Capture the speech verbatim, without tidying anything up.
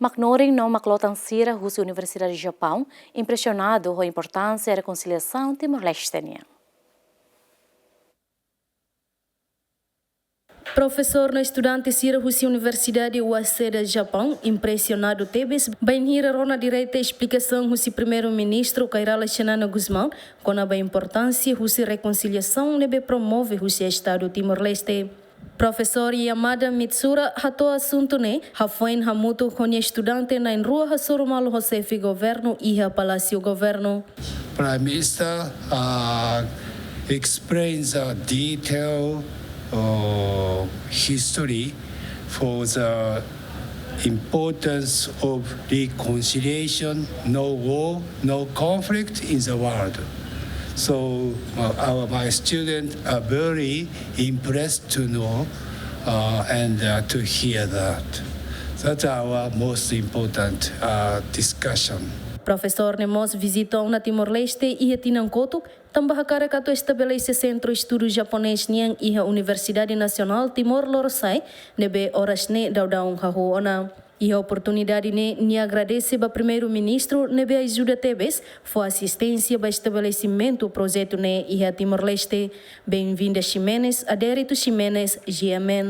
Maknorin no maklotan sira husi Universidade Japaun impresionadu ho importánsia rekonsiliasaun Timor-Leste nian. Profesór no estudante sira husi Universidade Waseda Japaun impresionadu tebes bainhira rona direta esplikasaun husi Primeiru-Ministru Kay Rala Xanana Gusmão kona-ba importánsia husi rekonsiliasaun ne'ebé promove husi Estadu Timor-Leste. Profesór Yamada Mitsura hato'o asuntu ne'e hafoin hamutuk ho nia estudante na'in-rua hasoru malu ho Xefe Governu iha Palásiu Governu. Prime Minister uh, explains the detail uh, history for the importance of reconciliation, no war, no conflict in the world. So uh, our, my students are very impressed to know uh, and uh, to hear that. That's our most important uh, discussion. Profesór ne'e mós vizita ona Timor-Leste iha tinan kotuk, tanba hakarak atu estabelese Sentru Estudu Japonés nian iha Universidade Nasionál Timor Lorosa'e, ne'ebé oras ne'e daudaun hahú ona. Iha oportunidade ne'e nia agradese ba Primeiru-Ministru ne'ebé ajuda tebes fó asisténsia ba estabelesimentu projetu ne'e iha Timor-Leste. Bem-vinda Ximenes, Adérito Ximenes, G M N.